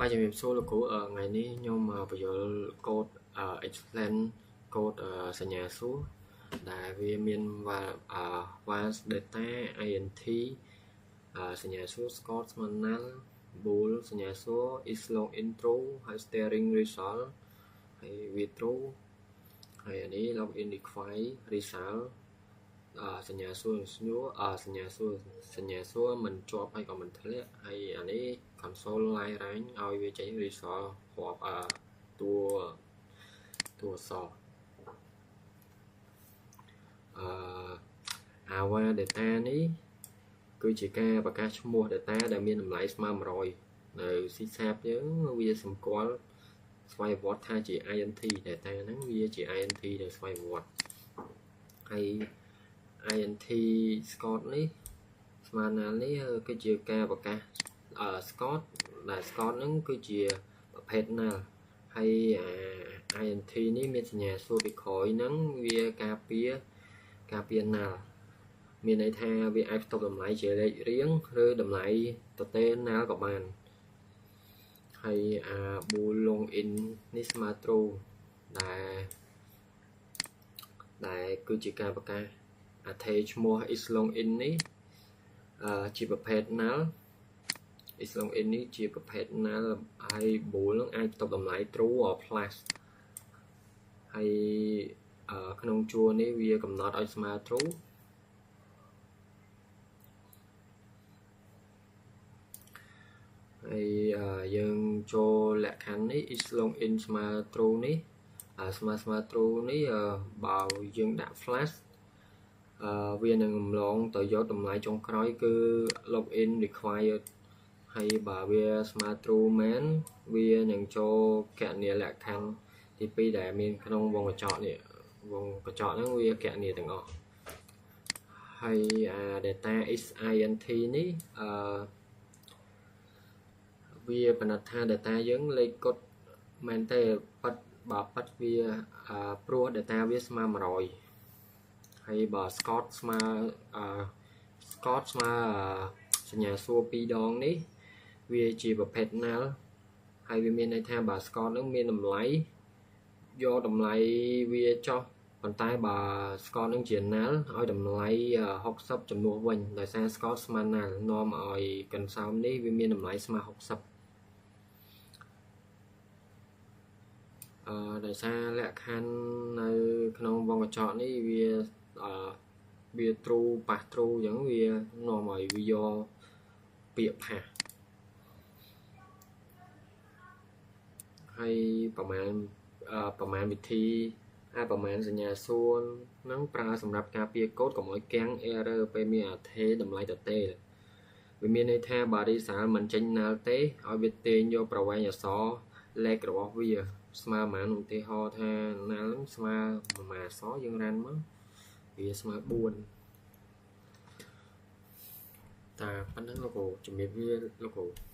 បាទជំរាបសួរលោកគ្រូថ្ងៃនេះខ្ញុំបញ្យល់កូដ explain កូដសញ្ញាសួរដែលវាមាន var data int សញ្ញាសួរ score ស្មើ null bool សញ្ញាសួរ is long intro ហើយ steering result ហើយវា true ហើយអានេះ login require result សញ្ញាសួរស្ញួរសញ្ញាសួរសញ្ញាសួរមិនជាប់ហើយក៏មិនធ្លាក់ហើយអានេះ console line range ឲ្យវាចេញ result រាប់តួតួអក្សរអឺ our data នេះគឺជាការប្រកាសឈ្មោះ data ដែលមានតម្លៃស្មើ100នៅ C# យើងវាសម្គាល់ស្វ័យប្រវត្តិថាជា int data ហ្នឹងវាជា int ដែលស្វ័យប្រវត្តិហើយ int score នេះស្មើណានេះគឺជាការប្រកាស score ដែល score ហ្នឹងគឺជាប្រភេទ null ហើយអា int នេះមានសញ្ញាសួរពីក្រោយហ្នឹងវាការពារការពារ null មានន័យថាវាអាចផ្ទុកតម្លៃជាលេខរៀងឬតម្លៃទទេ null ក៏បានហើយអា bool login នេះស្មើ true ដែលដែលគឺជាការប្រកាសអថេឈ្មោះ is login នេះជាប្រភេទ null is login នេះជាប្រភេទ null ហើយ bool នឹងអាចផ្ទុកតម្លៃ true or plus ហើយក្នុងជួរនេះវាកំណត់ឲ្យស្មើ true ហើយយើងចូលលក្ខខណ្ឌនេះ is login ស្មើ true នេះស្មើស្មើ true នេះបើយើងដាក់ flash វានឹងរំលងទៅយកតម្លៃចុងក្រោយគឺ login required ហើយបើវាស្មើ true មែនវានឹងចូលកណនីលក្ខខណ្ឌទី2ដែលមានក្នុងវងកញ្ចក់នេះវងកញ្ចក់ហ្នឹងវាកណនីទាំងអស់ហើយអា data is int នេះអឺវាបណ្ឌិតថា data យើងលេខកុដមែនទេប៉ិតបើប៉ិតវាព្រោះ data វាស្មើ100ហើយបើ Scott ស្មើ Scott ស្មើសញ្ញាសួរ2ដងនេះវាជាប្រភេទ null ហើយវាមានន័យថាបើ Scott នឹងមានតម្លៃយកតម្លៃវាចុះប៉ុន្តែបើ Scott នឹងជា null ឲ្យតម្លៃ60ចំនួនវិញដោយសារ Scott ស្មើ null នាំឲ្យកន្សោមនេះវាមានតម្លៃស្មើ60អឺដោយសារលក្ខខណ្ឌនៅក្នុងវងកញ្ចក់នេះវាអឺវា true ប៉ះ true អញ្ចឹងវានាំឲ្យវាយកពាក្យផាសហើយប្រហែលប្រហែលវិធីអាប្រហែលសញ្ញាសួរហ្នឹងប្រើសម្រាប់ការពារកូដកុំឲ្យគាំង error ពេលមានអថេតម្លៃទទេវាមានន័យថាបើ result មិនចេញ null ទេឲ្យវាទាញយកប្រវែងអក្សរលេខរបស់វាស្មើប្រហែលឧទាហរណ៍ថា null ហ្នឹងស្មើប្រហែលអក្សរយើងរ៉ាន់មកវាស្មើ4តាប៉ុណ្ណឹងលោកគ្រូជំរាបវាលោកគ្រូ។